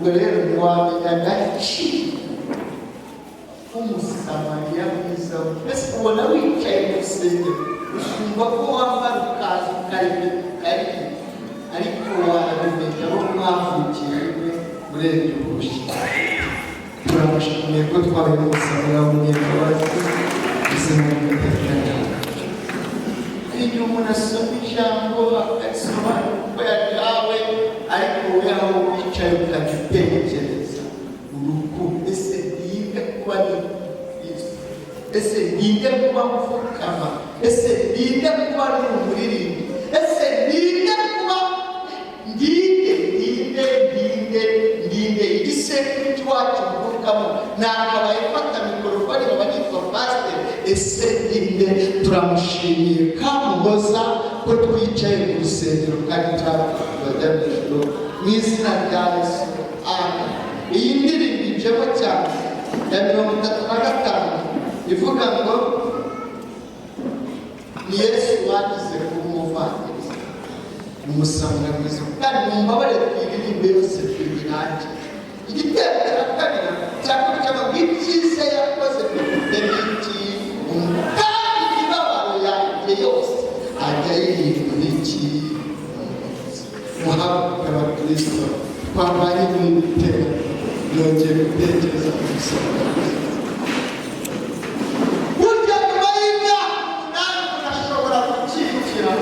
Ubwo rero ntiwamenya agaciro k'Umusamariya mwiza. Mbese ubona wicaye mu rusengero, ukumva ko wambara ukaza ukareba ukaririmba, ariko wabimenya abo mwavukiye rimwe urebye ubushye. Turamushimiye ko twabaye n'Umusamariya w'umunyembabazi. Izina ry'Uwiteka. Igihe umuntu asoma ijambo akarisobanura uko yaryawe, ariko wowe aho wicaye ukajya utekereza urukundo: ese ninde kuba ni Kristo? Ese ninde kuba mfukama? Ese ninde kuba ni umuririmbyi? Ese ninde kuba ndinde, ndinde, ndinde, ndinde? Igisekuru cy'iwacu mvukamo nakabaye mfata mikorofone nkaba nitwa pasiteri. Ese ninde? Turamushimiye Kamuhoza ko twicaye mu rusengero kandi turi bajya mu ijuru, mu izina rya Yesu, amen. Iyi ndirimbo ijemo cyane ya 35 ivuga ngo ni Yesu wagize kuba umuvandimwe, Umusamariya mwiza. Kandi mumbabarire twiririmbe yose tuyirange. Igitero cya kabiri, cya kabiri cyangwa ibyiza yakoze bifite n'iki, kandi imibabaro yanjye yose ajya yihindura iki? Muhaguruke abakristo twavanye muri iri teraniro. Nongeye gutekereza ku Musamariya mwiza. Burya nyuma y'imyaka 8 umuntu ashobora gukikira,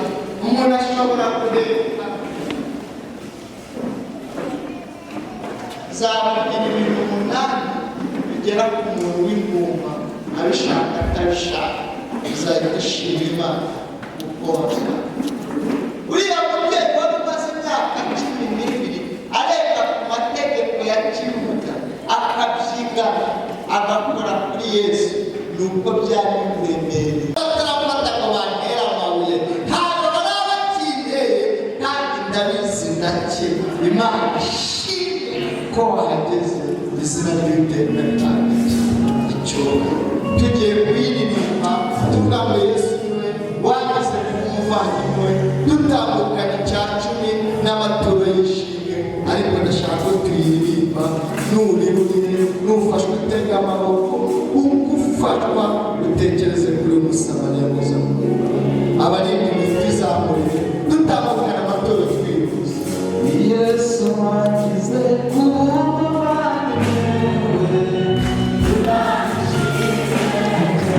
umuntu ashobora guheka. Nzababwira ibintu 8 bigera ku muntu w'ingumba, abishaka atabishaka, uzajya ushima Imana uko wabyaye. Uriya mubyeyi wari umaze imyaka 12 arenga ku mategeko ya kiyuda, akabyigana, agakora kuri Yesu, ni uko byari bimuremereye. Batarafata ngo bantere amabuye, ntabwo baba bakinteye, kandi ndabizi ndake. Imana ishimwe ko wahageze. Izina ry'Uwiteka rihabwe icyubahiro. Tugiye kuyiririmba tuvuga ngo Yesu niwe wagize kuba umuvandimwe, dutandukanye icya cumi n'amaturo y'ishimwe. Ariko ndashaka ko tuyiririmba nurira, nufashwe utega amaboko, uko ufatwa utekereze kuri uyu Musamariya mwiza. Abarindi twizamurire, dutandukanye amaturo twihuse. Yesu wagize kuba umuvandimwe we. Imana ishimwe.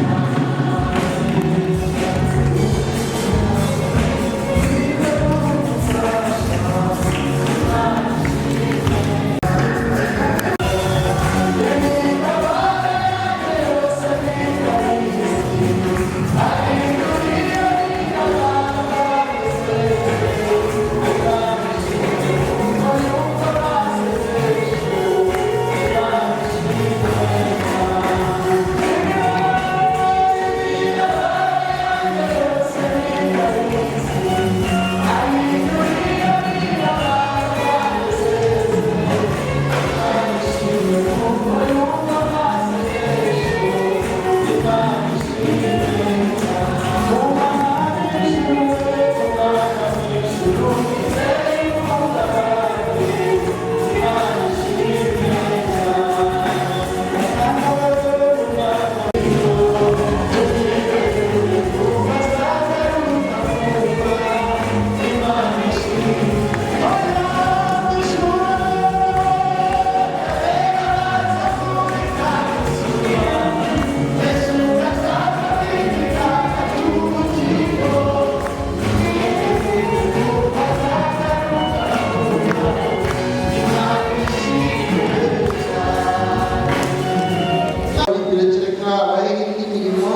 Birekere habaho indi mirimo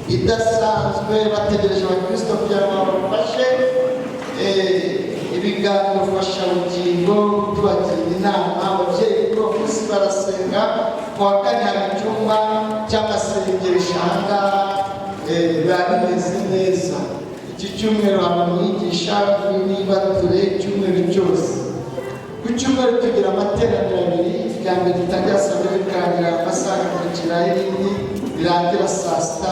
idasanzwe, bategereje abakristo kugira ngo babafashe. Ibiganiro fashabugingo, tubagira inama. Ababyeyi kuri uwo munsi barasenga. Ku wa kane hari icyumba cy'amasengesho ahangaha, biba bimeze neza. Iki cyumweru haba umwigisha w'inibature icyumweru cyose. Ku cyumweru tugira amateraniro abiri. Irya mbere ritangira saa 2 rikarangira amasaha, agakurikiraho irindi rirangira saa 6.